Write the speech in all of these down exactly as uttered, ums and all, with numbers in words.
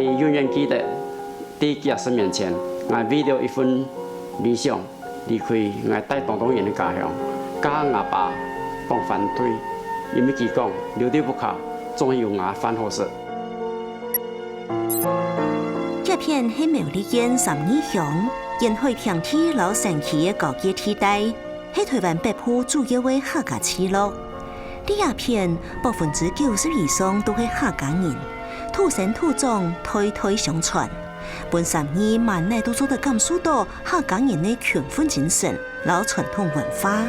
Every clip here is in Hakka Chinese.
永遠記得，在幾十年前，𠊎為了一份理想，離開𠊎大當多年个家鄉，佮吾爸講反對，因為佢講留在屋下，總有吾飯好食。這片係苗栗縣三義鄉，沿海平地摎山區个交界地帶， 係臺灣北部主要个客家聚落。這一片百分之九十以上都係客家人，土生土長，代代相傳，分三義滿哪都做得感受到客家人个勤奮精神摎傳統文化。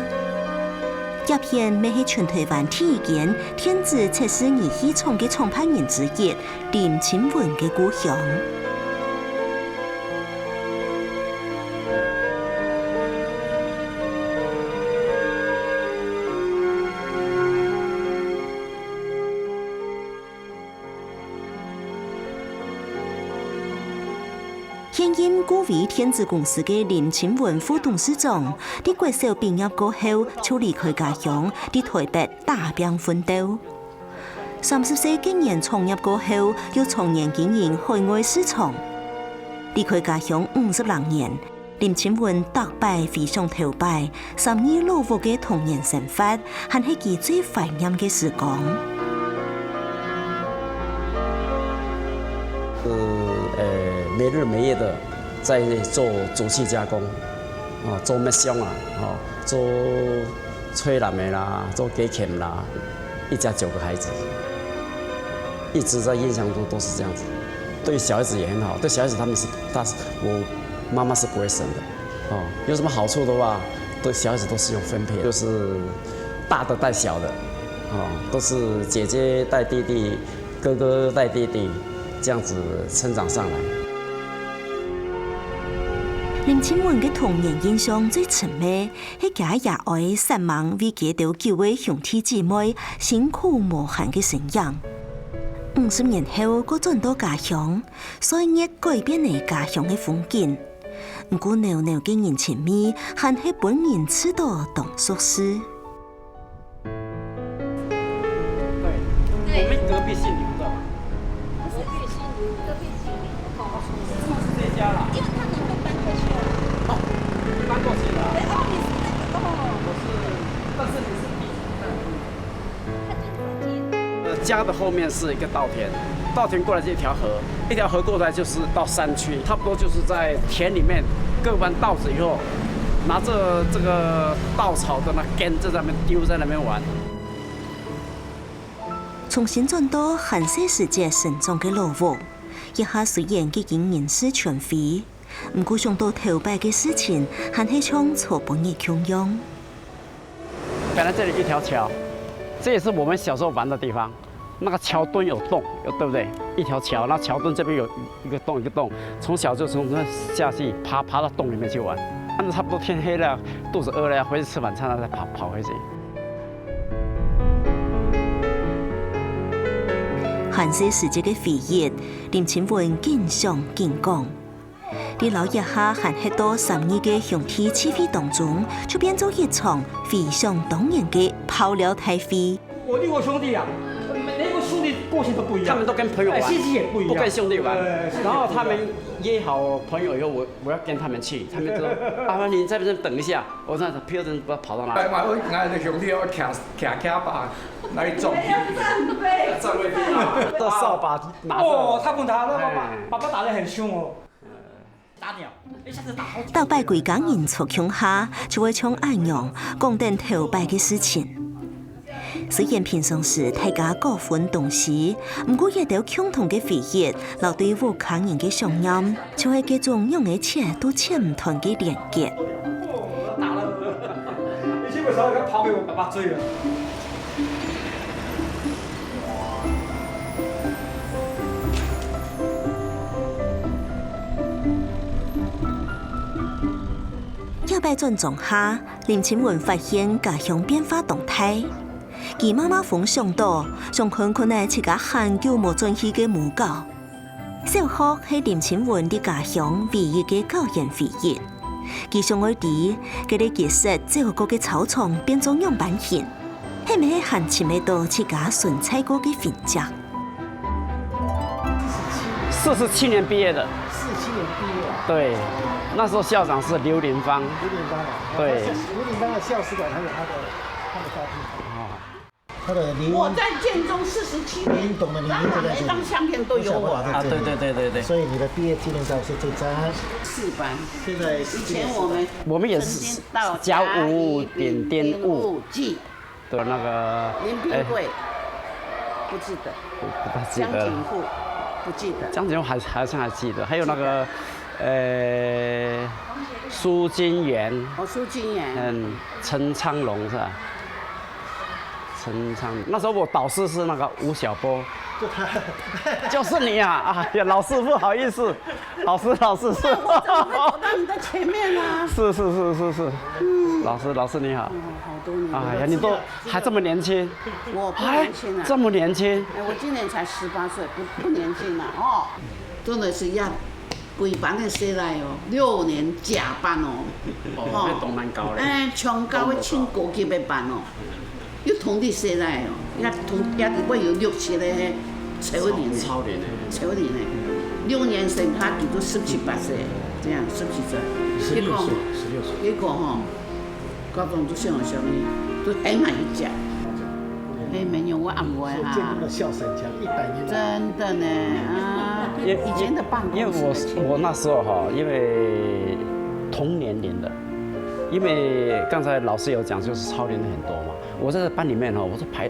這片乜係全臺灣第一間電子測試儀器廠个創辦人之一， 林清文个故鄉。現任顧威電子公司个林清文副董事長，在國小畢業過後就離開家鄉，在臺北打拚奮鬥。 三十歲結緣創業過後，又長年經營海外市場。離開家鄉五十零年，林清文逐擺回想頭擺三義老屋个童年生活，還係佢最懷念个時光。是，呃，沒日沒夜的在做竹器加工，啊，做木箱啊，啊，做 吹藍莓啦，做雞琴啦，一家九個孩子，一直在印象中都是這樣子。對小孩子也很好，對小孩子他們是，他是，我媽媽是不會生的，哦，有什麼好處的話，對小孩子都是用分配，就是大的帶小的，哦，都是姐姐帶弟弟，哥哥帶弟弟，這樣子成長上來。林清文个童年印象最深个 係厥爺哀煞猛為厥兜九位兄弟姊妹辛苦無閒个身影。五十年後，過轉到家鄉，歲月改變了家鄉个風景。毋過，濃濃个人情味，還係分人試著當熟事。對，我們隔壁姓劉的嘛。不是，隔壁姓劉，隔壁姓刘。 哦，是这家啦。因为他们都搬过去了。哦，搬过去了啊。对，哦，你是那个，哦。我是，但是你是第三代。呃，家的后面是一个稻田，稻田过来是一条河，一条河过来就是到山区，差不多就是在田里面割完稻子以后，拿着这个稻草的那根就在那边丢，在那边玩。 重新轉到還細時節成長个老屋，這下雖然已經人事全非，毋過想到頭擺个事情，還係像昨晡日共樣。本來這裡一條橋，這也是我們小時候玩的地方。那個橋墩有洞，有，對不對？一條橋，那橋墩這邊有一個洞，一個洞，從小就從那下去爬，爬到洞裡面去玩。那差不多天黑了，肚子餓了，要回去吃晚餐了，再跑，跑回去。 還細時節个回憶，林清文緊想緊講。在摎這下還歇到三義个兄弟聚會當中，就變做一場回想當年个爆料大會。我六个兄弟啊，每每个兄弟个性都不一样，他们都跟朋友玩，哎，性格也不一样，不跟兄弟玩。对，性格也不一样。然后他们约好朋友以后，我我要跟他们去，他们说：“啊，你在这边等一下。”我说：“朋友，不知道跑到哪里。”哎，我我兄弟要徛徛徛吧，来撞。占位。占位兵啊，这扫把拿着。哦，他不拿，那爸爸，哎。爸爸打得很凶哦。打鸟，一下子打好几个。逐擺歸家人坐共下，就會像恁樣講等頭擺个事情。雖然平常時大家各分東西，毋過這兜共同个回憶，摎對屋下人个想念，就係該種仰仔切都切毋斷个連結。打了，你去为啥要跑给我爸爸追啊？ 這擺轉莊下，林清文發現家鄉變化當大。佢猛猛想到，想看看仔自家還久無轉去个母校。小學係林清文在家鄉唯一个校園回憶。 佢想愛知，該个結實走過个操場變做仰般形，係毋係還尋得到自家存在過个痕跡？四十七年毕业的。四七年毕业啊？对，那时候校长是刘林芳。刘林芳啊，对。刘林芳的校史馆还有他的他的照片。哦。他的林我在建中四十七年，您懂的，您就在这里。当然每张相片都有我。我小时候还在这里。啊，对对对对对。所以你的毕业纪念照是这张。四班。现在以前我们我们也是曾经到甲午丙丁戊。甲乙丙丁戊季。对，那个林平贵，哎，不记得。不不太记得了。江景富，不记得。江景富还好像还记得，还有那个，呃，苏金元。哦，苏金元。嗯，陈昌龙是吧？陈昌，那时候我导师是那个吴晓波。就他。就是你啊！哎呀，老师不好意思，老师老师是。那我怎么会走到你的前面呢？是是是是是。老师老师你好。哦，好多年了。哎呀，你都还这么年轻。我不年轻啊。哎，这么年轻。哎，我今年才十八岁，不不年轻了哦。真的是要 规班个細倈哦，六年甲班哦，哦，吼，那都蛮高嘞。哎，全校个最高級个班哦，又通知細倈哦，也通也里背有六七个超龄个，超龄个。超龄个，六年生他就都十七八岁，这样十七岁，十六岁，结果，十六岁。结果吼， 高中都想想你，都很难讲。哎，没有，我安慰哈。建中的校史很强，一百年来。真的呢，啊，因以前的办公室的前面。因为我我那时候哈，因为同年龄的，因为刚才老师有讲，就是超龄的很多嘛。我在班里面哈，我是排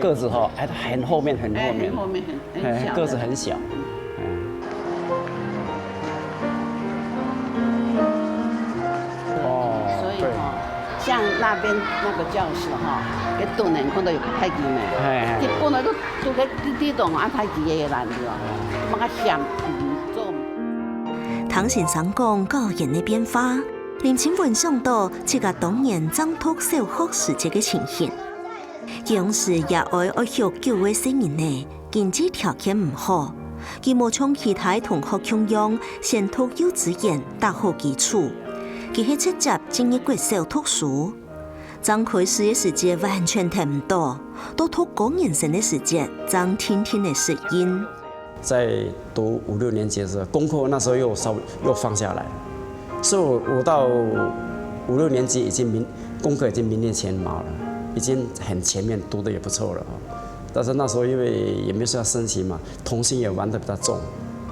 个子哈，排得很后面，很后面。哎，很后面，很很哎，小的。个子很小。嗯。哦，所以吼，对。像那边那个教室吼，个凳呢，看到有太极呢，哎，哎。一般人都都在地地动啊，太极也难的哦，那个想，嗯，做。听先生讲校园个变化，林清文想到自家當年正讀小學時節个情形。佢當時爺哀愛畜九个細人仔， 經濟條件毋好，佢無像其他同學共樣先讀幼稚園打好基礎，佢係直接進入國小讀書。正開始个時節完全聽毋到，到讀高年生个時節正定定仔適應。在讀五六年級的時候，功課那時候又稍微又放下來，所以我我到五六年級已經名功課已經名列前茅了，已經很前面，讀得也不錯了。 但是那時候因為也沒有說要升旗嘛，童心也玩得比較重，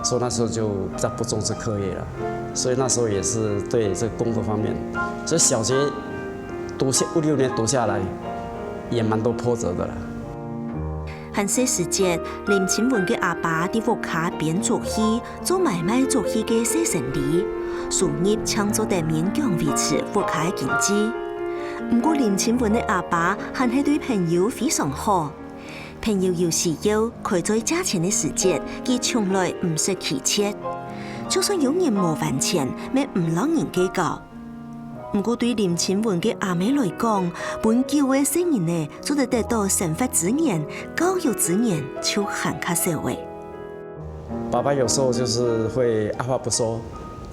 所以那時候就比較不重視課業了。所以那時候也是對這個功課方面，所以小學讀下五六年讀下來，也蠻多波折的啦。還細時節，林清文个阿爸在屋下編竹戲，做買賣竹戲个細生理，收入淨做得勉強維持屋下个經濟。毋過林清文个阿爸還係對朋友非常好， 朋友有需要開嘴借錢个時節，佢從來毋識拒絕。就算有人無還錢，乜毋摎人計較。毋過對林清文个阿姆來講，分九个細人仔做得得到生活資源、教育資源就還較少咧。爸爸有時候就是會二話不說，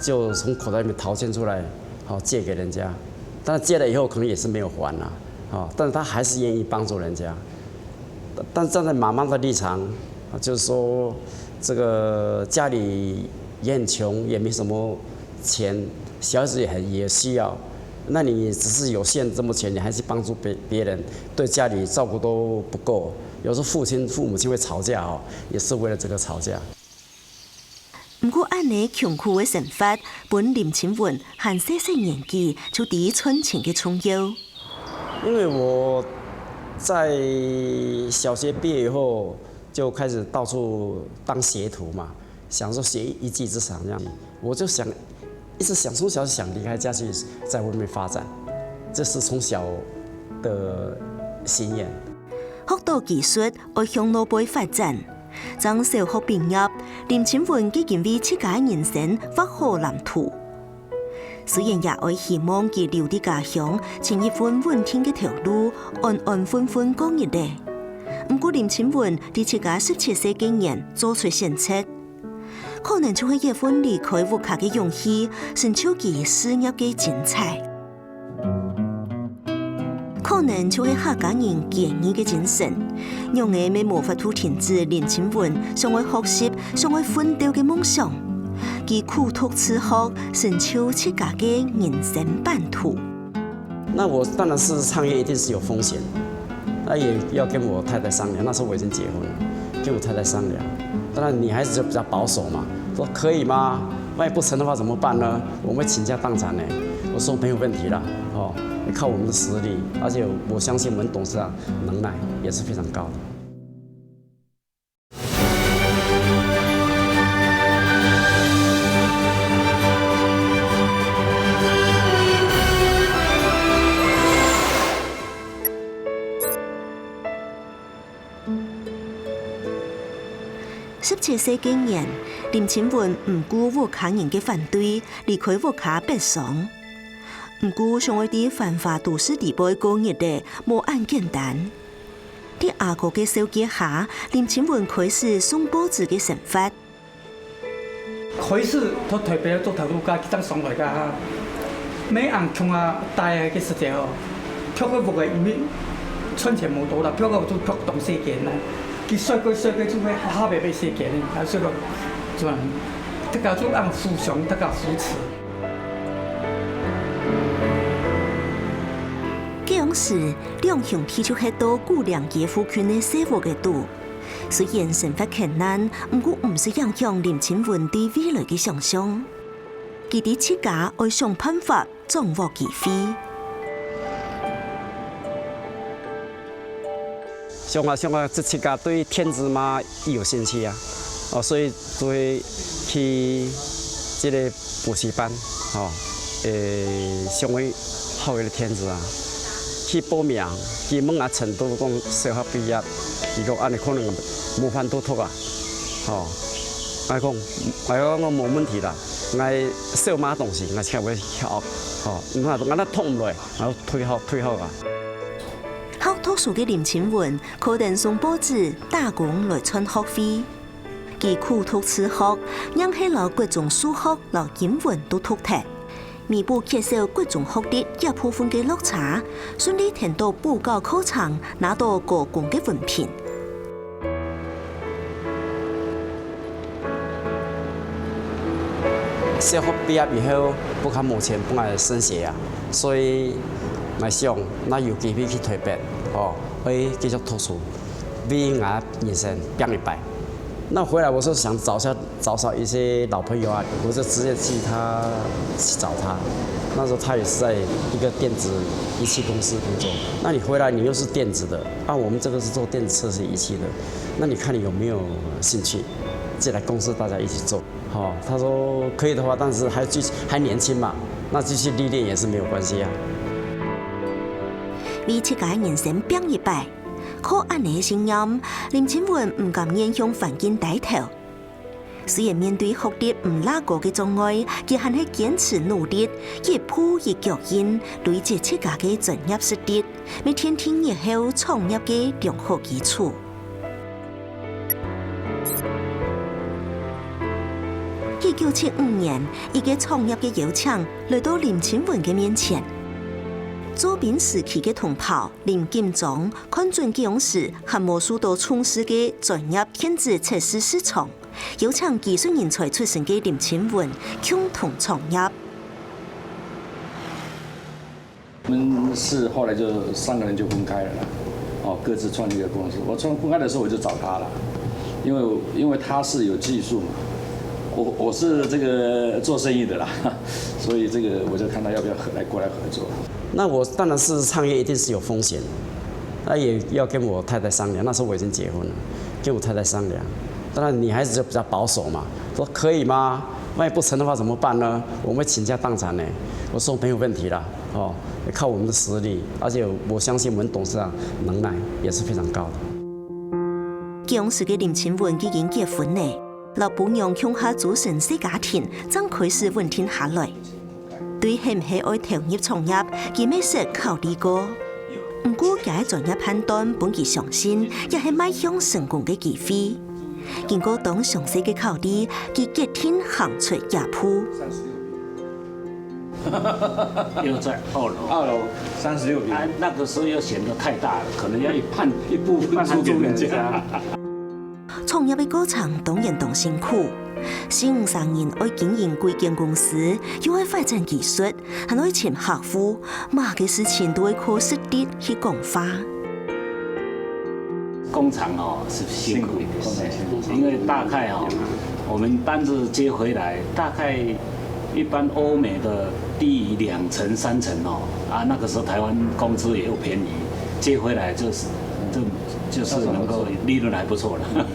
就從口袋裡面掏錢出來，好，借給人家。但是借了以後可能也是沒有還啊，哦，但是他還是願意幫助人家。 但站在媽媽的立場，啊，就是說，這個家裡也很窮，也沒什麼錢，小孩子也很，也需要，那你只是有限這麼錢，你還去幫助別，別人，對家裡照顧都不夠。有時候父親、父母親會吵架哦，也是為了這個吵架。 毋過恁呢窮苦个生活，分林清文還細細年紀就知賺錢个重要。因為我在小學畢業以後就開始到處當學徒嘛，想說學一技之長這樣，我就想，一直想，從小就想離開家去，在外面發展，這是從小的心願。學到技術，愛向外背發展。 正小學畢業，林清文已經為自家个人生畫好藍圖。雖然爺哀希望佢留在家鄉，尋一份穩定个頭路，安安分分過日仔。毋過林清文在自家十七歲該年做出選擇，可能就係這份離開屋下个勇氣，成就佢事業个精彩。 可可能就係客家人堅毅个精神，仰仔乜無法度停止林清文想愛學習、想愛奮鬥个夢想。佢苦讀自學，成就自家个人生版圖。那我當然是創業一定是有風險，那也要跟我太太商量。那時候我已經結婚了，跟我太太商量。當然女孩子就比較保守嘛，說可以嗎？万一不成的話怎麼辦呢？我們會傾家蕩產呢。我說沒有問題啦，哦，靠我們的實力，而且我相信我們董事長能耐也是非常高的。十七歲該年，林清文毋顧屋下人个反對，離開屋下北上。毋過，想愛在繁華都市裡背過日仔，無恁簡單。在阿哥个紹介下，林清文開始送報紙个生活。開始在台北做頭路个，佢當上來个哈，每暗共下戴个時節吼，拍个屋个，因為賺錢無多啦，拍个就拍當細間啦。佢睡个睡个就會下下白白細間，啊，睡个，就恁，大家就恁互相，大家扶持。該央時，兩兄弟就歇到牯嶺街附近个細屋仔肚。雖然生活困難，毋過毋使影響林清文對未來个想像。佢知自家愛想辦法掌握機會。想啊想啊，這自家對電子嘛有興趣啊，哦，所以就會去這個補習班，吼，誒，想愛學一個電子啊，去報名，佢問啊程度講小學畢業，佢講恁樣可能無法度讀啊，吼，𠊎講，𠊎講無問題啦，𠊎小麼東西，𠊎先會曉學，吼，毋怕，𠊎若讀毋來，𠊎退學，退學啊。 好讀書个林清文，可能送報紙、打工來賺學費。佢苦讀自學，硬係摎國中數學摎英文都讀忒，彌補缺少國中學歷這部分个落差，順利跈到補教課程，拿到高工个文憑。 小學畢業以後，屋下無錢分𠊎升學啊，所以𠊎想，若有機會去台北，哦，愛繼續讀書，為𠊎人生拚一擺。那回來我是想找下找找一些老朋友啊，我就直接去他去找他。那時候他也是在一個電子儀器公司工作。那你回來你又是電子的，啊，我們這個是做電子測試儀器的，那你看你有沒有興趣？進來公司大家一起做。 哦，他說可以的話，但是還繼續還年輕嘛，那繼續歷練也是沒有關係啊。為自家人生拚一擺，靠恁樣个信念，林清文毋甘願向環境低頭。雖然面對學歷毋罅高个障礙，佢還係堅持努力，一步一腳印，累積自家个專業實力，乜奠定日後創業个良好基礎。 一九七五年，一個創業个邀請來到林清文个面前。做兵時期个同袍林錦章看準該央時還無受到重視个專業電子測試市場，邀請技術人才出身个林清文共同創業。 我們是後來就三個人就分開了啦，哦，各自創立一個公司。我創分開的時候我就找他了，因為因為他是有技術嘛，我我是這個做生意的啦，所以這個我就看他要不要合來過來合作。那我當然是創業一定是有風險，那也要跟我太太商量。那時候我已經結婚了，跟我太太商量。當然女孩子就比較保守嘛，說可以嗎？萬一不成的話怎麼辦呢？我們會傾家蕩產呢。我說沒有問題啦。 哦，靠我們的實力，而且我相信我們董事長能耐也是非常高的。該央時个林清文已經結婚了，摎餔娘共下組成細家庭，正開始穩定下來。對係毋係愛投入創業，佢乜識考慮過。毋過，佢个專業判斷分佢相信，這係邁向成功个機會。經過當詳細个考慮，佢決定行出這步。又在二楼。二楼三十六坪。啊，那个时候又显得太大了，可能要一半，一部分租给人家。创業个过程当然当辛苦，四五十人愛经营几间公司，又愛发展技术，还愛寻客户，么个事情都愛靠实力去讲话。工厂哦是辛苦一点，辛苦，工厂辛苦。因为大概哦，我们单子接回来，大概一般欧美的低于两成三成哦，啊，那个时候台湾工资也又便宜，接回来就是就就是能够利润还不错了。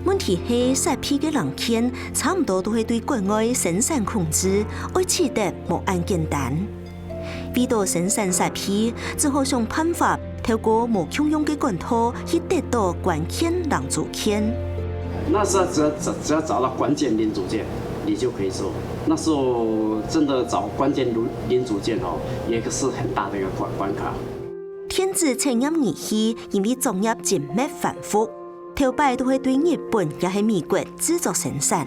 问题係設備个零件差毋多都係對國外生產控制，愛取得無恁簡單。為到生產設備，只好想辦法透過無共樣个管道去得到關鍵零組件。那是只要只只要找到关键零组件，你就可以做。那时候真的找关键零零组件哦，也是很大的一个关关卡。电子产业仪器因为作业精密繁复，头擺都係對日本也係美國製作生產。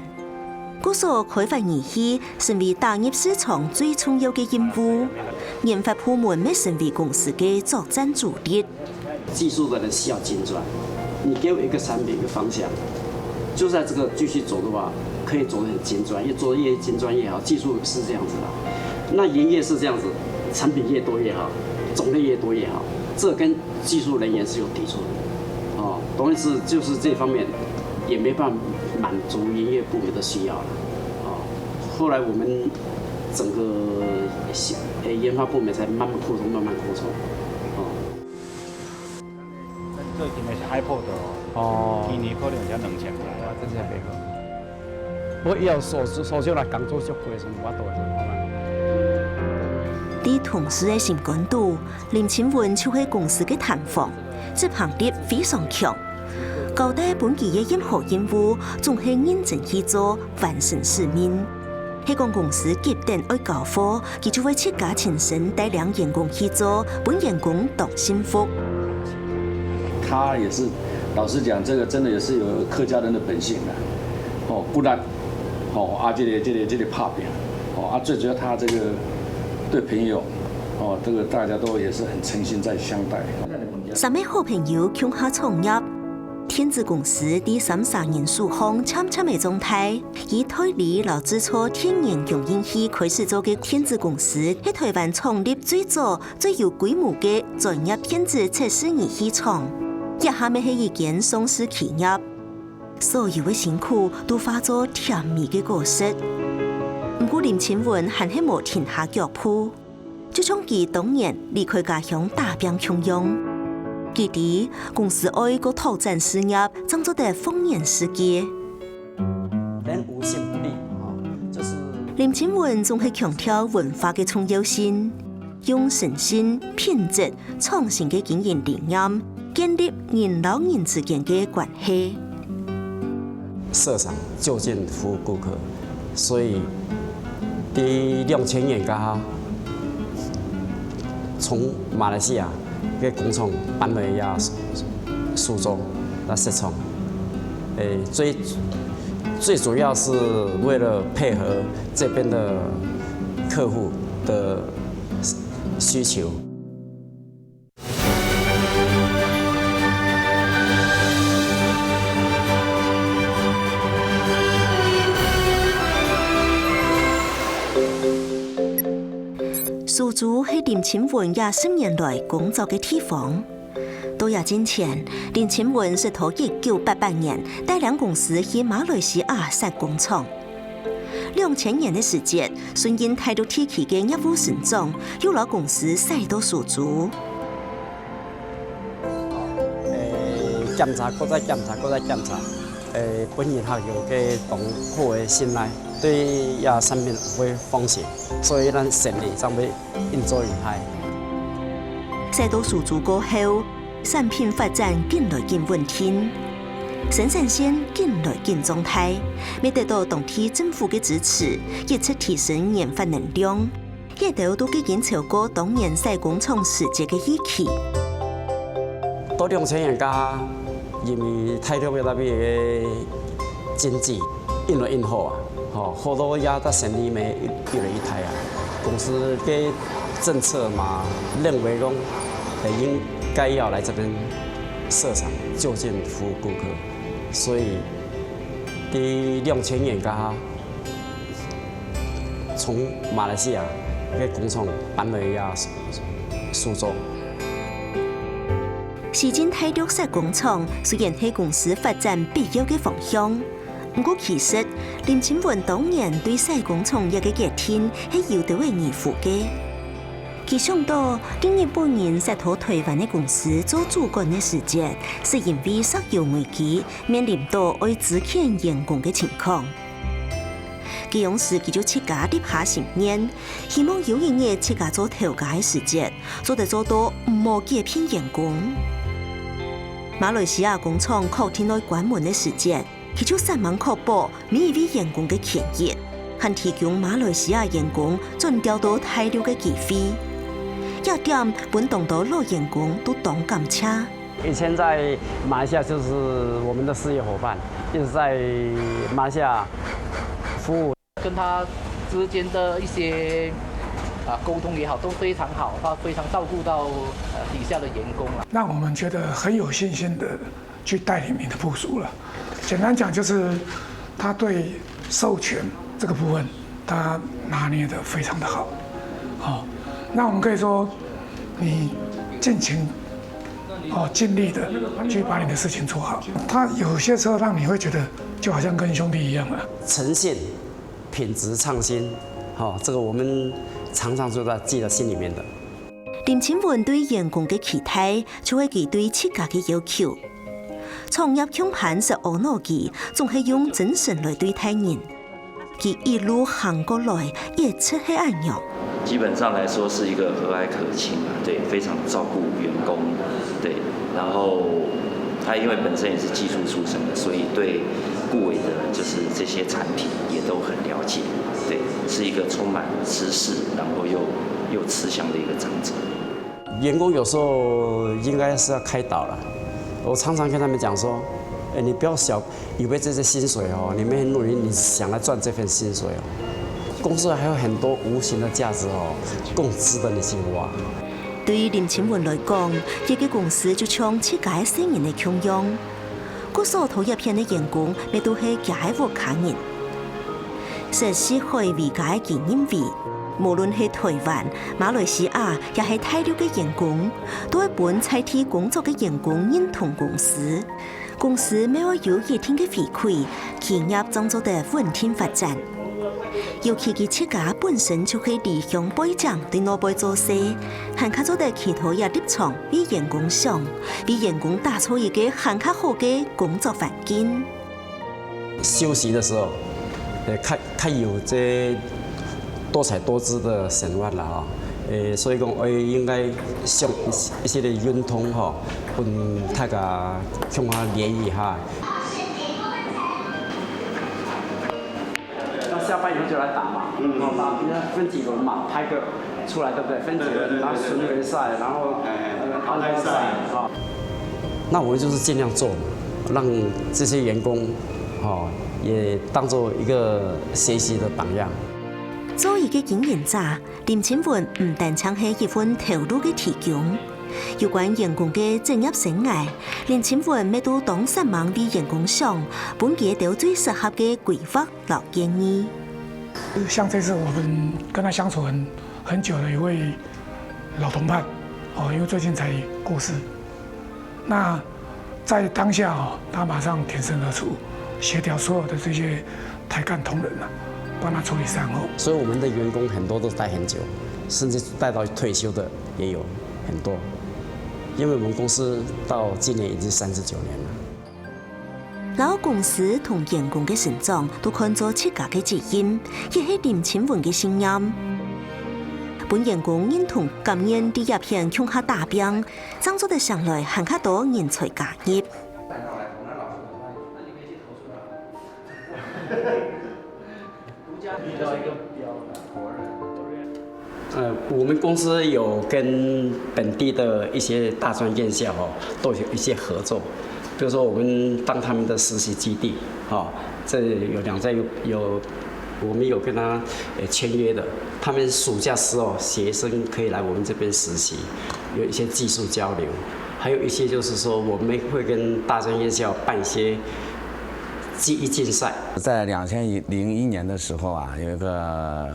故所開發儀器成為打入市場最重要个任務，研發部門乜成為公司个作戰主力。技术的人需要精专，你给我一个产品一个方向，就在这个继续走的话，可以走得很精专，越做越精专越好，技术是这样子的。那营业是这样子，产品越多越好，种类越多越好，这跟技术人员是有抵触的。哦，懂意思？就是这方面也没办法满足营业部门的需要了。哦，后来我们整个呃研发部门才慢慢扩充，慢慢扩充。哦。最近的是iPod哦，哦。今年可能才两千台。哇，真正袂好。我以后手手手就来工作就过，什么我都做好了。在同事个心肝肚，林清文就係公司个弹簧，執行力非常強。交代分佢个任何任務，總係認真去做，完成使命。係講公司急等愛交貨，佢就會自家親身帶領員工去做，分員工當信服。他也是，老实讲，这个真的也是有客家人的本性啊。哦，骨力，哦，啊，这个这个这个拍拚，哦，啊，最主要他这个对朋友，哦，这个大家都也是很诚心在相待。三个好朋友共下创业，电子公司在三儕人手項漸漸个壯大。 以代理摎製作電源供應器開始做个電子公司，係台灣創立最早、最有規模个專業電子測試儀器廠。這下乜係一間上市企業，所有个辛苦都化作甜美个果實。毋過林清文還係無停下腳步。 就像佢當年離開家鄉打拚共樣。佢知公司愛過拓展事業，正做得放眼世界。人無信不立，哦，就是林清文總係強調文化个重要性，用誠信、品質、創新个經營理念，建立人摎人之間个關係。 設廠就近服務顧客，所以在兩千年該下，從馬來西亞个工廠搬來呀蘇州來設廠。誒，最最主要是為了配合這邊的客戶的需求。 蘇州係林清文這十年來工作个地方。到這進前，林清文直到一九八八年帶領公司去馬來西亞設工廠。 兩千年个時節，順應大陸地區个業務成長，又摎公司徙到蘇州。誒，檢查，過再檢查，過再檢查。誒，分人客有个當好个信賴，對這產品會放心，所以咱生理上會運作很好。徙到蘇州過後， 產品發展緊來緊穩定，生產線緊來緊壯大，乜得到當地政府个支持，一直提升研發能量，這兜都已經超過當年徙工廠時節个預期。到兩千年間，因為大陸个那邊个經濟越來越好啊，哦，好多這个生理乜越來越大啊。公司个政策嘛，認為講，呃，應該要來這邊設廠，就近服務顧客。所以，在兩千年該下，從馬來西亞个工廠搬來這蘇州。 西進大陸設工廠雖然係公司發展必要个方向，毋過其實林清文當年對設工廠這个決定係有兜仔疑惑个。佢想到，今日本人設到臺灣个公司做主管个時節，係因為石油危機，面臨到愛資遣員工个情況。 該央時佢就自家立下心願，希望有一日自家做頭家个時節，做得做到毋好解聘員工。馬來西亞工廠確定愛關門个時節，佢就煞猛確保每一位員工个權益，還提供馬來西亞員工轉調到大陸个機會。這點分當多老員工都當感謝。 以前在馬來西亞就是我們的事業夥伴，一直在馬來西亞服務。跟他之間的一些啊溝通也好，都非常好，他非常照顾到呃底下的员工了。让我们觉得很有信心的去带领你的部署了。简单讲，就是他对授权这个部分，他拿捏得非常的好。好，那我们可以说，你尽情哦尽力的去把你的事情做好。他有些时候让你会觉得就好像跟兄弟一样了。诚信、品质创新，好，这个我们常常就在记在心里面的。林清文對員工个期待，就係佢對自家个要求。創業共伴識阿腦佢，總係用真誠來對待人。佢一路行過來，一直係恁樣。基本上来说是一个和蔼可亲啊，对，非常照顾员工，对，然后他因为本身也是技术出身的，所以对顾伟的就是这些产品也都很了解，对，是一个充满知识，然后又又吃香的一个长者。员工有时候应该是要开导了。我常常跟他们讲说，哎，你不要小以为这些薪水哦，你们很努力，你想来赚这份薪水哦。公司还有很多无形的价值哦，更值得你去挖。對林清文來講，一个公司就像自家个細人仔共樣。故所頭一片个員工，乜都係厥个屋下人。 設四海為家个基金會，無論係台灣、馬來西亞，也係大陸个員工，都愛分在地工作个員工認同公司。公司乜愛有一定个回饋，企業正做得穩定發展。尤其佢自家本身就係離鄉背井對外背做事，還較做得企到這立場為員工想，為員工打造一个還較好个工作環境。 休息的时候，呃，看看有这多彩多姿的生活了哈，呃，所以讲，哎，应该像一些的运动哈，分大家共下联谊哈。那下班以后就来打嘛，嗯，打分几轮嘛，拍个出来，对不对？分几轮，然后巡回赛，然后淘汰赛啊。那我们就是尽量做，让这些员工，哈，也当做一个学习的榜样。做一个经营者，林清文毋单淨係一份頭路个提供。有關员工个职业生涯，林清文乜都當煞猛為员工想，分佢兜最适合个规划 落建议。像这次我们跟他相处很很久的一位老同伴，哦，因为最近才过世，那在当下哦，他马上挺身而出，协调所有的这些台干同仁啊，帮他处理善后。所以我们的员工很多都待很久，甚至待到退休的也有很多，因为我们公司到今年已经三十九年了。 摎公司同员工个成长都看做自家个责任，也係林清文个信念。分员工认同甘願在這片共下打拚，正做得請來還較多人才加入。呃，我们公司有跟本地的一些大专院校哦，都有一些合作。比如说，我们当他们的实习基地，哈、这有两站有有我们有跟他呃签约的，他们暑假时候学生可以来我们这边实习，有一些技术交流，还有一些就是说我们会跟大专院校办一些技艺竞赛。在两千零一年的时候啊，有一个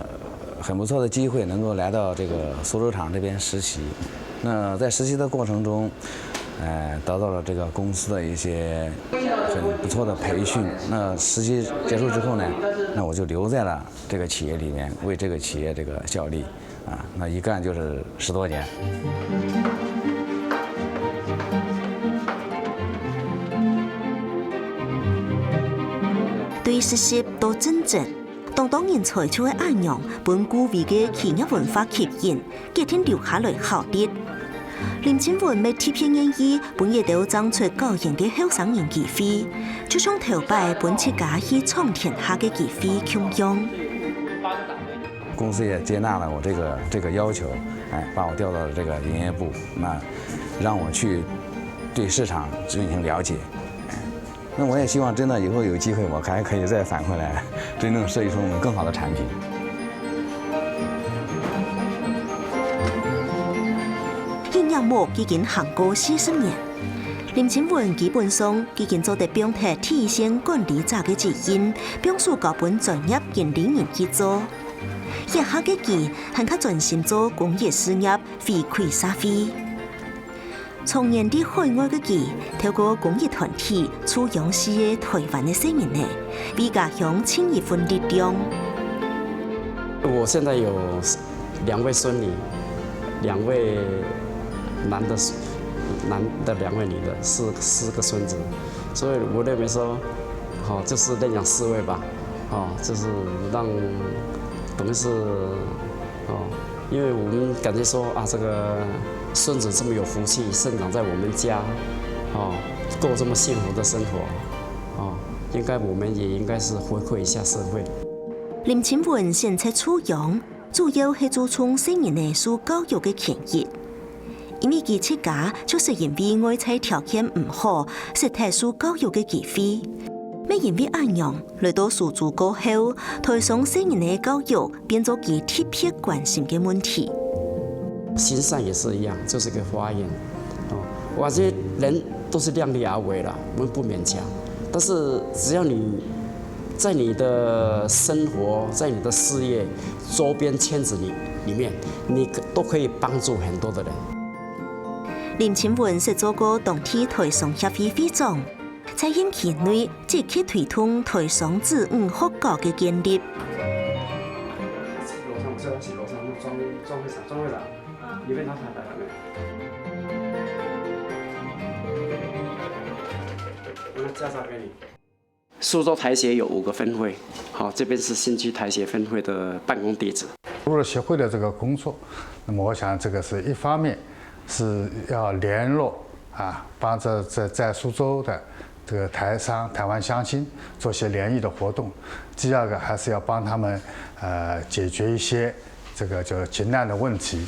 很不错的机会，能够来到这个苏州厂这边实习。那在实习的过程中，呃，得到了这个公司的一些很不错的培训。那实习结束之后呢，那我就留在了这个企业里面，为这个企业这个效力啊。那一干就是十多年。对实习到真正，当多人才就係恁樣分古味个企业文化吸引，决定留下來效力。林清文乜特別願意分一兜正出校園个後生人機會，就像頭擺分自家去闯天下个機會共樣。公司也接纳了我这个这个要求，哎，把我调到了这个营业部，那让我去对市场进行了解。那我也希望真的以后有机会，我还可以再返回来，真正设计出我们更好的产品。營業目已經行過四十年，林清文基本上已經做得放忒第一線管理者个責任，放手交分專業經理人去做。這下个佢還較專心做公益事業，回饋社會。 長年在海外个佢，透過公益團體助養四个台灣个細人仔，為家鄉盡一份力量。我现在有两位孙女，两位男的，男的两位女的，四四个孙子，所以我认为说，好、就是认养四位吧，好、就是让等于是，哦，因为我们感觉说啊，这个孙子这么有福气，生长在我们家，哦，过这么幸福的生活，哦，应该我们也应该是回馈一下社会。林清文選擇助養，主要係注重細人仔受教育个權益。因為佢自家就係因為外在條件毋好，失忒受教育个機會。乜因為恁樣，來到蘇州過後，台商細人仔教育變做佢特別關心个問題。行善也是一样，就是个发愿。哦，我这人都是量力而为啦，我们不勉强。但是只要你在你的生活，在你的事业周边圈子里里面，你可都可以帮助很多的人。林清文識做過當地台商協會會長，在任期內積極推動台商子女學校个建立。楼上不是要洗楼上，那庄庄会长，庄会长，你被他打打了没？我拿驾照给你。苏州台协有五个分会，好，这边是新区台协分会的办公地址。入了协会的这个工作，那么我想这个是一方面是要联络啊，帮着在在苏州的这个台商、台湾乡亲做些联谊的活动。第二个还是要帮他们呃解决一些这个叫急难的问题。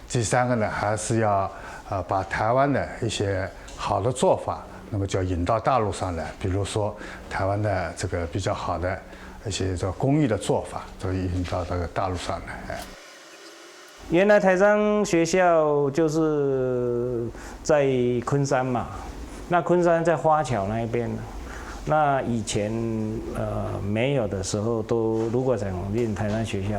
第三个呢，还是要呃把台湾的一些好的做法，那么就引到大陆上来，比如说台湾的这个比较好的一些这个公益的做法，就引到这个大陆上来。哎。原来台商学校就是在昆山嘛，那昆山在花桥那一边，那以前呃没有的时候都，如果想念台商学校，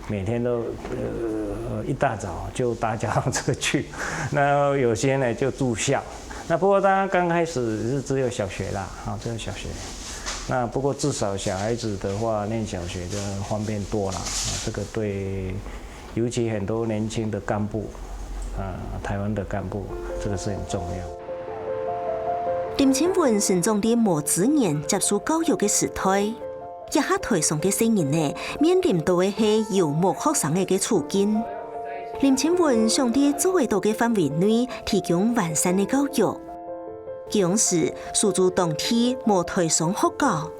每天都呃一大早就搭脚踏车去，那有些呢就住校。那不过当然刚开始是只有小学啦，啊，只有小学。那不过至少小孩子的话，念小学就方便多了，啊，这个对，尤其很多年轻的干部，啊，台湾的干部，这个是很重要。林清文成長在無資源接受教育个時代，這下台商个細人仔面臨到个係游牧學生仔个處境。林清文想在做得到个範圍內提供完善个教育。 當時，蘇州當地無台商學校。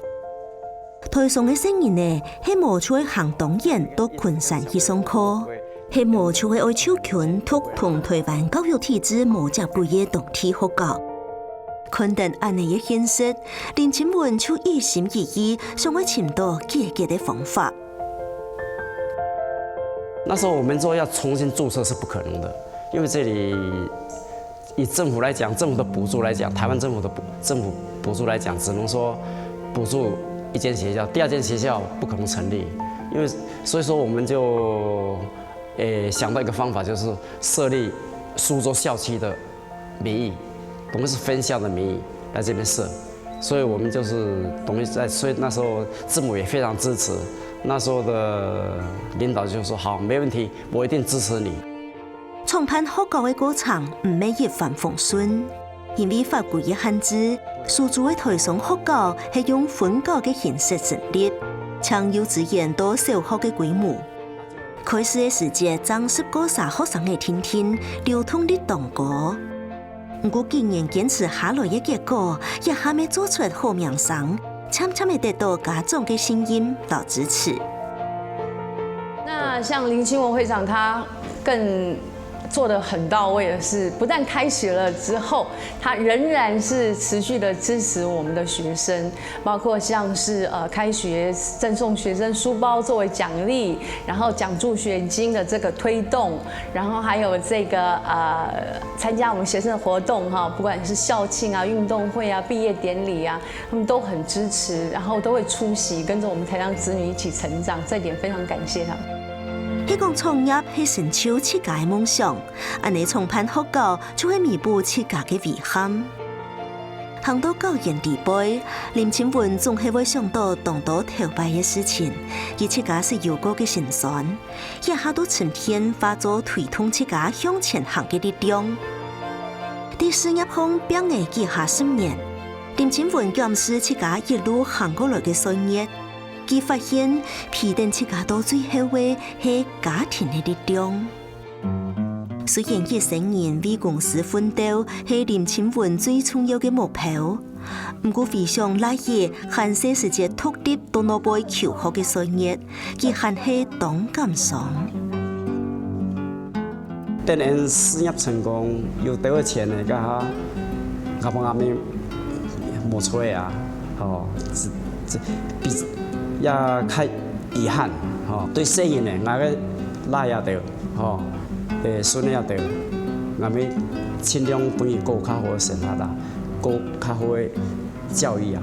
台商个細人仔，係無就係行當遠到昆山去上課，係無就係愛就近讀同台灣教育體制無接軌个當地學校。看等恁呢个現實，林清文就一心一意想愛尋到解決个方法。那時候我們說要重新註冊是不可能的，因為這裡以政府來講，政府的補助來講，台灣政府的補政府補助來講，只能說補助一間學校，第二間學校不可能成立，因為所以說我們就誒想到一個方法，就是設立蘇州校區的名義，等於是分校的名義來這邊設，所以我們就是等於在，所以那時候政府也非常支持，那時候的領導就說好，沒問題，我一定支持你。創辦學校个過程毋係一帆風順，因為法規个限制，蘇州个台商學校係用分校个形式成立，淨幼稚園到小學个規模。開始个時節，正十過儕學生仔定定，流動率當高。毋過幾年堅持下來个結果，這下乜做出好名聲， 漸漸仔得到家長个信任摎支持。那像林清文會長，他更做得很到位的是，不但開學了之後，他仍然是持續的支持我們的學生，包括像是呃開學贈送學生書包作為獎勵，然後獎助學金的這個推動，然後還有這個呃參加我們學生的活動哈，不管是校慶啊、運動會啊、畢業典禮啊， 他們都很支持，然後都會出席，跟著我們台商子女一起成長，這點非常感謝他們。係講創業係成就自家个夢想，恁呢創辦學校就係彌補自家个遺憾。行到教員裡背，林清文總係會想到當多頭擺个事情，佢自家識有過个辛酸，這下都沉澱化做推動自家向前行个力量。在事業項拚了幾下十年， 林清文檢視自家一路行過來个歲月，佢發現陪等自家到最後个係家庭个力量。雖然一生人為公司奮鬥係林清文最重要个目標，毋過回想倈仔還細時節獨立到外背求學个歲月， 佢還係當感傷。等𠊎事業成功，有兜仔錢呢，該下阿爸阿姆無出啊，吼，這這比也較遺憾，吼。對細人呢，𠊎个倈仔兜，吼，誒，孫仔兜，𠊎乜盡量分佢過較好个生活啦，過較好个教育啊。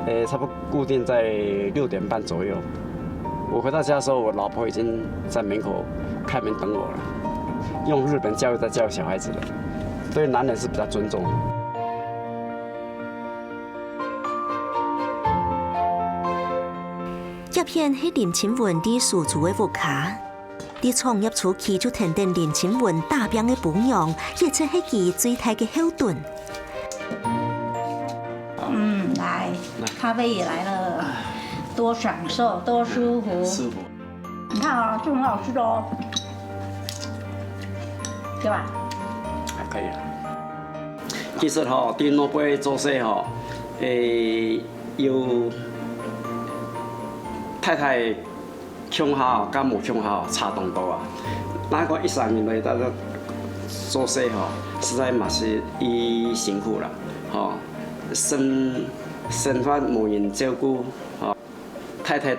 呃，差不多固定在六點半左右。我回到家的時候，我老婆已經在門口開門等我了，用日本教育在教育小孩子的，對男人是比較尊重。 這片係林清文在蘇州个屋下。在創業初期就跈等林清文打拚个餔娘，一直係佢最大个後盾。嗯，來，咖啡也來了，多享受，多舒服。舒服。你看啊，這很好吃的哦，對吧？還可以啊。其實吼，在外背做事吼，誒，有太太共下吼，佮無共下吼，差當多啊。若講一儕人來，大家做事吼，實在嘛是已辛苦啦，吼，生生活無人照顧，吼。 太太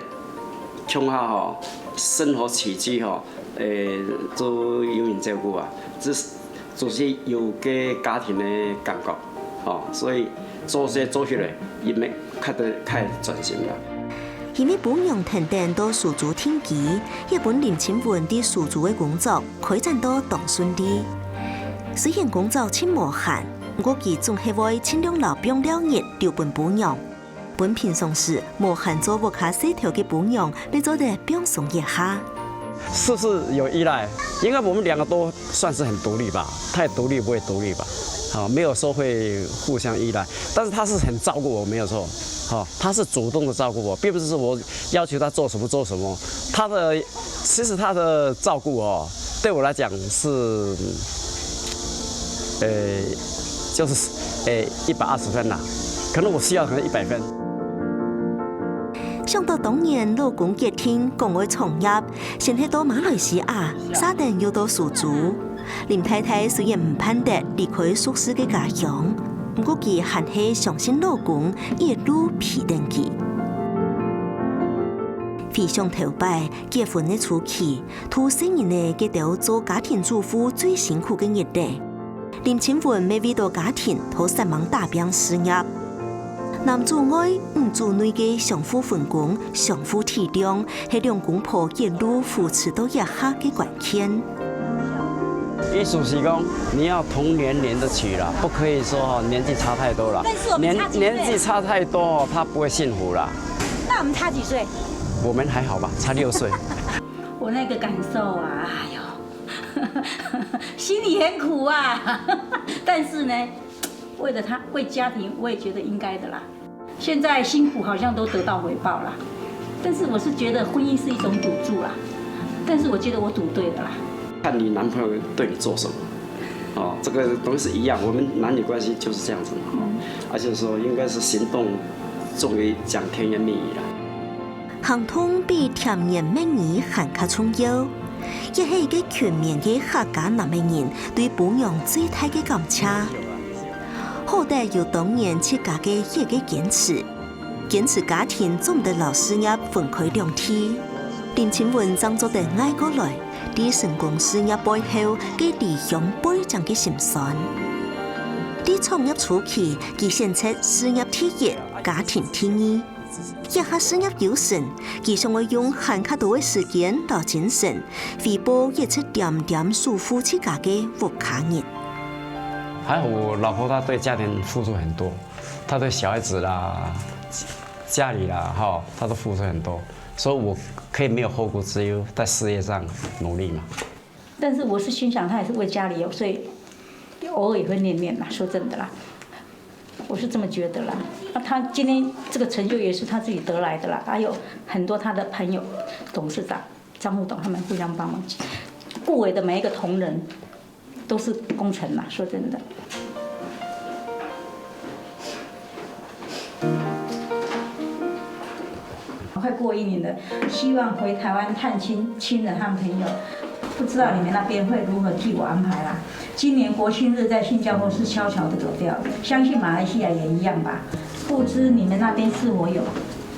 共下吼，生活起居吼，誒，都有人照顧啊，這是就是有个家庭个感覺，吼，所以做事做起來，也乜較得較專心啦。因為餔娘跈等到蘇州定居，也分林清文在蘇州个工作開展到當順利。雖然工作盡無閒，毋過佢總係會盡量留放尞日留分餔娘。 分平常時無閒做屋下事頭个餔娘，也做得放鬆一下。是不是有依賴？應該我們兩個都算是很獨立吧，太獨立不會獨立吧？好，沒有說會互相依賴，但是他是很照顧我，沒有錯。好，他是主動的照顧我，並不是我要求他做什麼做什麼。他的，其實他的照顧哦，對我來講是，呃，就是呃一百二十分啦，可能我需要可能一百分。想到當年老公決定講愛創業，先係到馬來西亞，續等又到蘇州。林太太雖然毋盼得離開熟事个家鄉，毋過佢還係相信老公一路陪等佢。回想頭擺結婚个初期， 渡細人仔該兜做家庭主婦最辛苦个日仔。林清雲乜為著家庭同煞猛打拚事業。男主外、女主內个相互分工、相互體諒，係兩公婆一路扶持到這下个關鍵。意思是講，你要同年齡的娶啦，不可以說哦年紀差太多了。但是我們差幾歲？年年紀差太多哦，他不会幸福啦。那我们差几岁？我们还好吧，差六岁。我那个感受啊，哎呦，心里很苦啊。但是呢，为了他，为家庭，我也觉得应该的啦。现在辛苦好像都得到回报啦，但是我是觉得婚姻是一种赌注啦，但是我觉得我赌对了啦。看你男朋友对你做什么，哦，这个东西是一样，我们男女关系就是这样子嘛，哦，而且说应该是行动重于讲甜言蜜语啦。行動比甜言蜜語還較重要，這係一個勤勉个客家男仔人對餔娘最大个感謝。好得有當年自家个一個堅持，堅持家庭做毋得摎事業分開兩地。林清雲正做得挨過來，在成功事業背後个離鄉背井个心酸。在創業初期，佢選擇事業第一，家庭第二。 這下事業有成，佢想愛用還較多个時間摎精神，回報一直恬恬守護自家个屋下人。还好我老婆她对家庭付出很多，她对小孩子啦、家里啦，哈，她都付出很多，所以我可以没有后顾之忧，在事业上努力嘛。但是我是心想，他也是为家里有，所以偶尔也会念念啦。说真的啦，我是这么觉得啦。那他今天这个成就也是他自己得来的啦，还有很多他的朋友、董事长、张副董他们互相帮忙。顾伟的每一个同仁都是功臣啦，说真的。快过一年了，希望回台湾探亲亲人和朋友，不知道你们那边会如何替我安排啦？今年国庆日在新加坡是悄悄的走掉，相信马来西亚也一样吧。不知你们那边是否有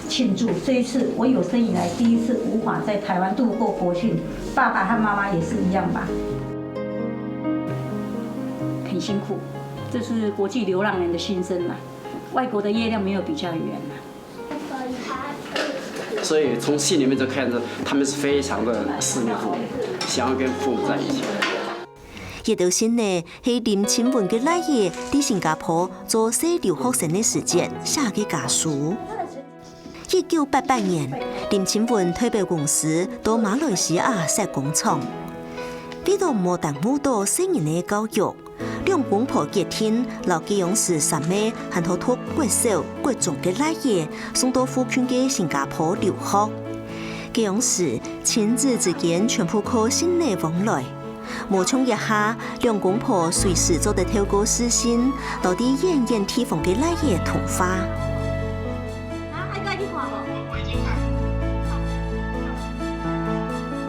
庆祝？这一次我有生以来第一次无法在台湾度过国庆，爸爸和妈妈也是一样吧。很辛苦，这是国际流浪人的心声嘛。外国的月亮没有比较圆嘛。所以从戏里面就看着他们是非常的思念父母，想要跟父母在一起。這兜信仔係林清雲个倈仔在新加坡做細留學生个時節寫个家書。一九八八年，林清雲代表公司到馬來西亞設工廠，為著無耽誤到細人仔个教育，兩公婆決定摎該央時三個還在讀國小、國中个倈仔送到附近个新加坡留學。該央時，親子之間全部靠信仔往來。 無像這下，兩公婆隨時做得透過視訊，摎在遠遠地方个倈仔通話。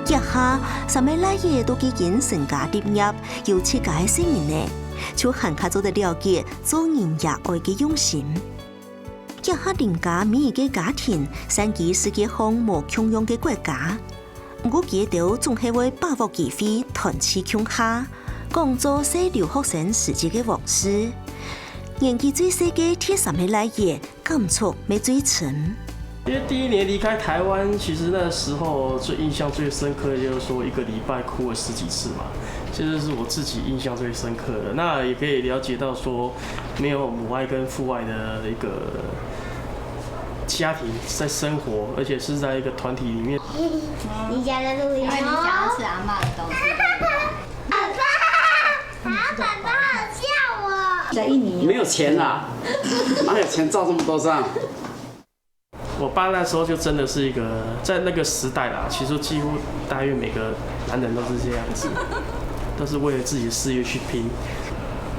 這下，三個倈仔都已經成家立業，有自家个細人仔，就還較做得了解做人爺哀个用心。這下林家每一個家庭散居世界項無共樣个國家， 毋過佢兜總係會把握機會團聚共下，講做細留學生時節个往事。年紀最細个第三個倈仔，感觸乜最深。因为第一年离开台湾，其实那时候最印象最深刻，就是说一个礼拜哭了十几次嘛，其实是我自己印象最深刻的。那也可以了解到说，没有母爱跟父爱的一个家庭在生活，而且是在一个团体里面。你家的录音因为你想要吃阿嬷的东西，对不对？爸爸，爸爸好笑我。在印尼没有钱啊，哪有钱照这么多张？我爸那时候就真的是一个，在那个时代啦，其实几乎大约每个男人都是这样子，都是为了自己的事业去拼。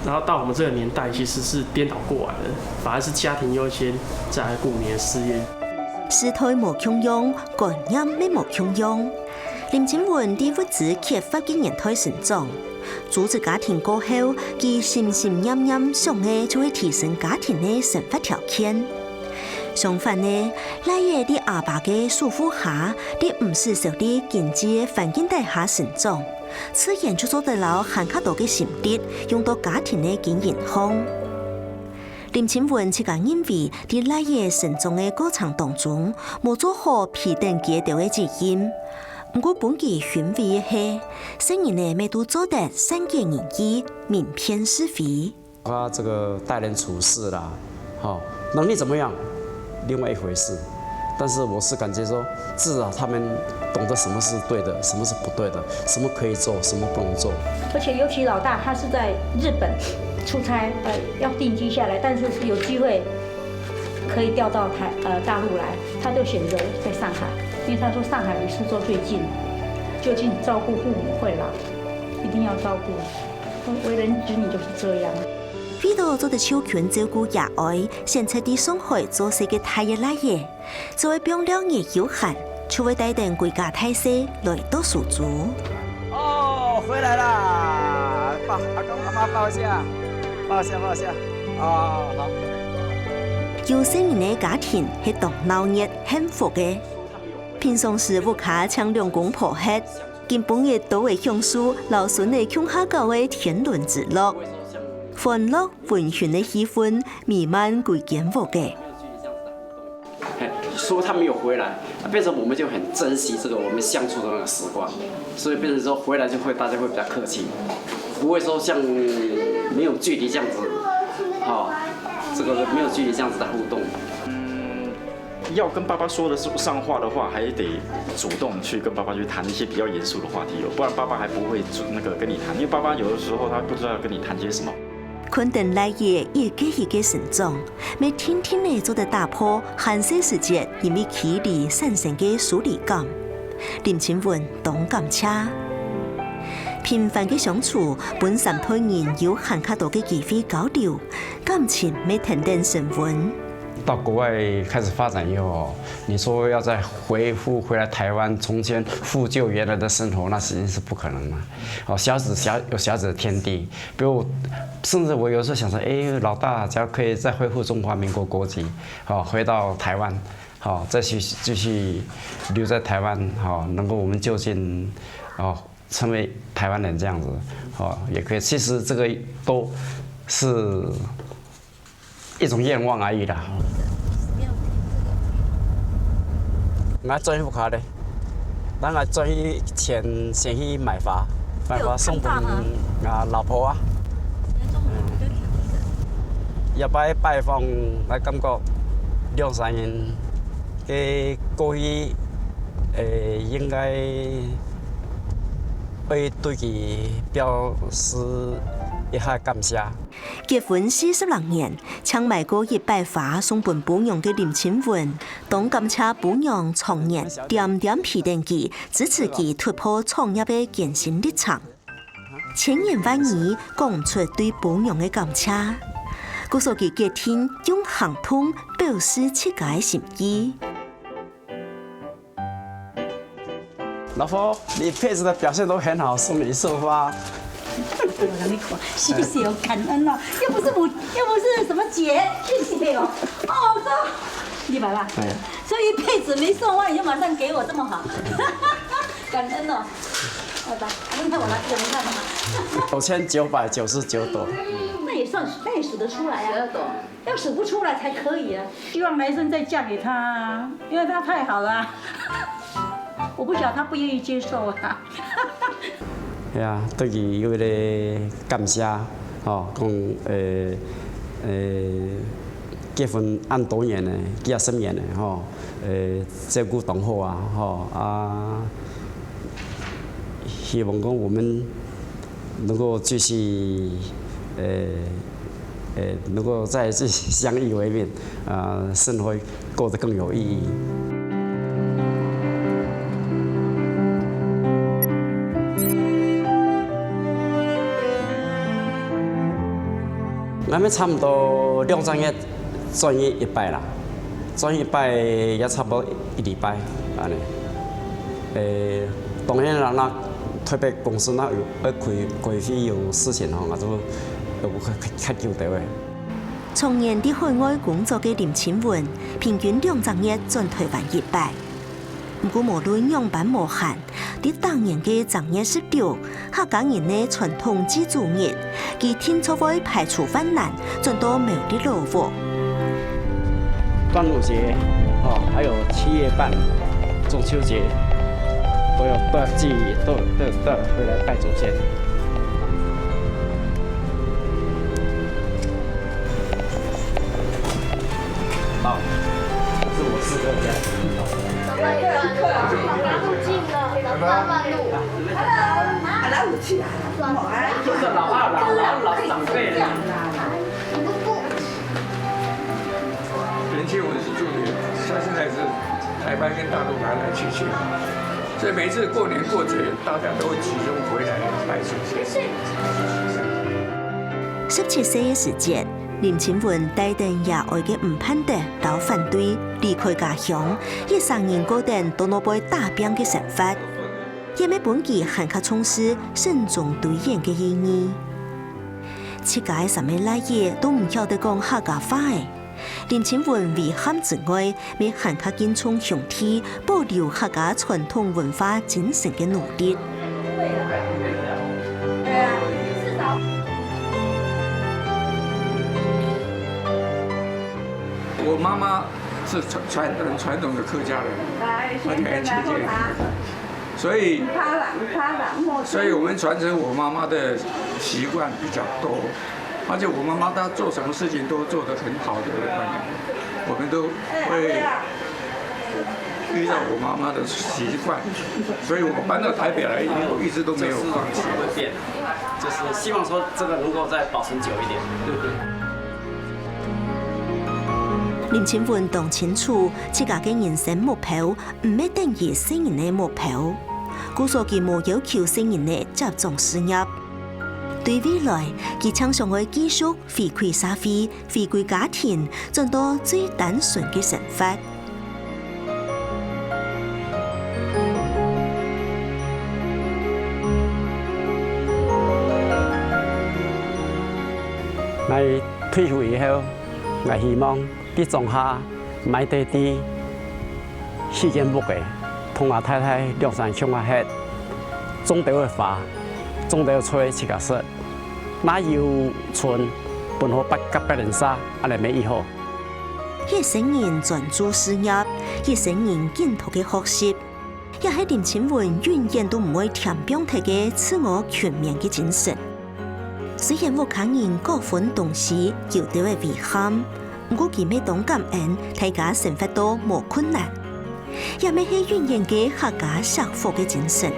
然后到我们这个年代，其实是颠倒过来的，反而是家庭优先，再来顾你的事业。时代無共樣，觀念乜無共樣。林清文在物資缺乏个年代成長，組織家庭過後，佢心心念念想个就係提升家庭个生活條件。相反呢，倈仔在阿爸个守護下，在毋使受力經濟个環境底下成長， 自然就做得摎還較多个心力用到家庭个經營項。林清文自家認為，在倈仔成長个過程當中，無做好陪等佢兜个責任，毋過分佢欣慰个係，細人仔乜都做得善解人意、明辨是非。 他這個待人處事啦，哈，能力怎麼樣，另外一回事。但是我是感覺說，至少他們懂得什麼是對的，什麼是不對的，什麼可以做，什麼不能做。而且尤其老大，他是在日本出差，呃，要定居下來，但是有機會可以調到台，呃，大陸來，他就選擇在上海，因為他說上海離蘇州最近，就近照顧父母會老，一定要照顧。為人子女就是這樣。 為著做得就近照顧爺哀，選擇在上海做事个大个倈仔，做會放尞个有閒，就會帶等歸家大細來到蘇州。哦，回來啦！抱，阿公阿媽抱一下，抱一下，抱一下。哦，好。有細人个家庭係當鬧熱、幸福个。平常時屋下淨兩公婆歇，今晡日都會享受摎孫仔共下搞个天倫之樂。歡樂 溫馨个氣氛瀰漫歸間屋仔。嘿，說他沒有回來，啊，變成我們就很珍惜這個我們相處的那個時光，所以變成說回來就會大家會比較客氣，不會說像沒有距離這樣子，哈，這個沒有距離這樣子的互動。嗯，要跟爸爸說得上話的話，還得主動去跟爸爸去談一些比較嚴肅的話題哦，不然爸爸還不會主，那個跟你談，因為爸爸有的時候他不知道要跟你談些什麼。 看等倈仔一個一個成長，乜定定仔做得打破還細時節因為距離產生个疏離感。林清文當感謝。頻繁个相處，分三代人有還較多个機會交流，感情乜跈等升溫。到國外開始發展以後，你說要再恢復回來台灣，重新復舊原來的生活，那實際是不可能嘛。哦，小孩子小，有小孩子的天地， 比如，甚至我有時候想說，哎，老大只要可以再恢復中華民國國籍，哦，回到台灣，哦，再去繼續留在台灣，哦，能夠我們就近，哦，成為台灣人這樣子，哦，也可以。其實這個都是 一種願望而已啦。𠊎轉去屋下咧，等𠊎轉去前先去買花，買花送分𠊎老婆啊。這擺拜訪，𠊎感覺兩儕人个過去，誒，應該愛對佢表示一下感謝。 結婚四十零年，淨買過一擺花送分餔娘个林清文，當感謝餔娘長年恬恬陪等佢，支持佢突破創業个艱辛歷程。千言萬語講毋出對餔娘个感謝，故所佢決定用行動表示自家个心意。 老婆，你一輩子的表現都很好，送你一束花。我跟你講，謝謝哦，感恩哦，又不是母，又不是什麼節，謝謝哦。哦，這，你買吧。哎。所以一輩子沒送花，你就馬上給我這麼好，感恩哦。拜拜，你看我拿這個，你看嘛。九千九百九十九朵。那也算，那也數得出來啊。十二朵。 要數不出來才可以啊。希望來生再嫁給他啊，因為他太好了啊。我不曉得他不願意接受啊。係啊，對佢有一個感謝，吼，講，誒，誒，結婚恁多年咧，幾若十年咧，吼，誒，照顧當好啊，吼，啊，希望講我們 能夠繼續，呃，呃，能夠再繼續相依為命，啊，生活過得更有意義。𠊎兜差毋多兩隻月轉去一擺啦，轉去一擺也差毋多一禮拜，恁呢。欸，當然啦，若特別公司若有愛開，開會有事情吼，𠊎就，就較，較久兜仔。長年在海外工作个林清文，平均兩隻月轉臺灣一擺。 毋過無論仰般無閒，在逐年个正月十六，客家人个傳統祭祖日，佢定著會排除萬難，轉到苗栗老屋。端午節，哦，還有七月半，中秋節，都要到祭，都，都，都要回來拜祖先。 好，這是我師哥家。走到一半，走到路徑了，走到半路。Hello，Hello，起來了。就是老二啦，老二，老長輩啦。年輕人是住的，他現在是台灣跟大陸來來去去，所以每次過年過節，大家都會集中回來拜祖先。十七歲个時節， 林清文帶等爺哀个毋盼得摎反對，離開家鄉，一儕人過等在外背打拚个生活，也乜分佢還較重視慎終追遠个意義。自家个三妹倈仔都毋曉得講客家話仔，林清文遺憾之外， 乜還較敬重兄弟，保留客家傳統文化精神个努力。我媽媽是傳，傳，很傳統的客家人，而且很親切。 所以，所以我們傳承我媽媽的習慣比較多，而且我媽媽她做什麼事情都做得很好的，我們都會依照我媽媽的習慣，所以我搬到台北來以後，一直都沒有放棄。就是不會變，就是希望說這個能夠再保存久一點。林清文當清楚，自家个人生目標 毋係等於細人仔目標，故所佢無要求細人仔接掌事業。對未來，佢淨想愛繼續回饋社會，回歸家庭，轉到最單純个生活。𠊎退休以後，𠊎希望 在莊下買垤地，起間屋仔，同吾太太兩儕共下歇，種兜仔花，種兜菜自家食，若有賰，分好別，佮別人分，恁呢乜已好。一生人專注事業，一生人緊讀个學習， 也係林清文永遠都毋會添放忒个自我勤勉个精神。雖然屋下人各分東西，有兜仔遺憾，毋過佢乜當感恩，大家生活到無困難，也乜係永遠个客家惜福个精神。